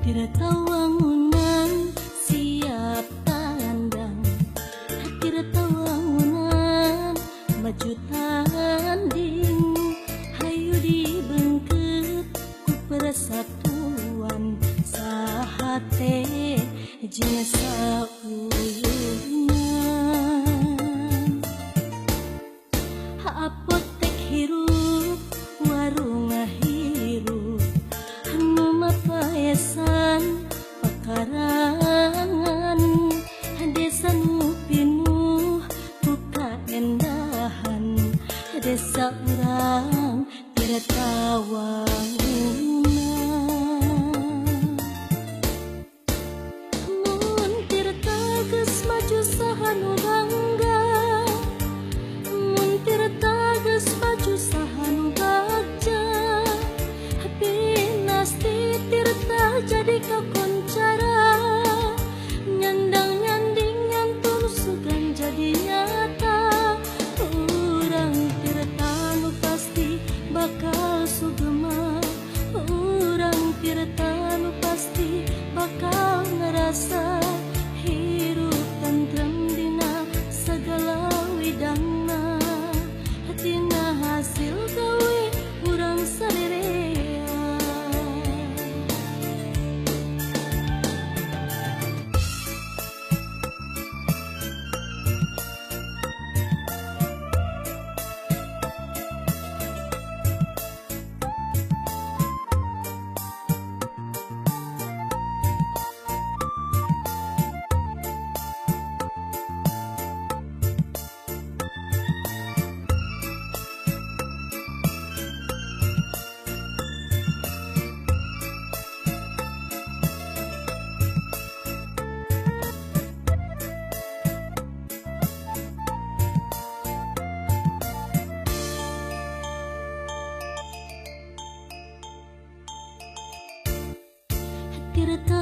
Tirta wangunan siap tandang, Tirta wangunan maju tanding, hayu dibengket ku persatuan sahate jeung sauyunan. Apotek hirup warung hirup anu mapaesan pakarangan, desa nu pinuh ku kaendahan, desa urang Tirta wangunan. Mun Tirta geus maju saha nu bangga, mun Tirta geus maju saha nu bagja, pinasti Tirta jadi kakoncara, nyandang nyanding nyantun sugan jadi nyata. Urang Tirta nu pasti bakal sugema, urang Tirta nu pasti bakal ngerasa hirup tentrem dina segala widangna, tina hasil gawe urang sarerea. Tirta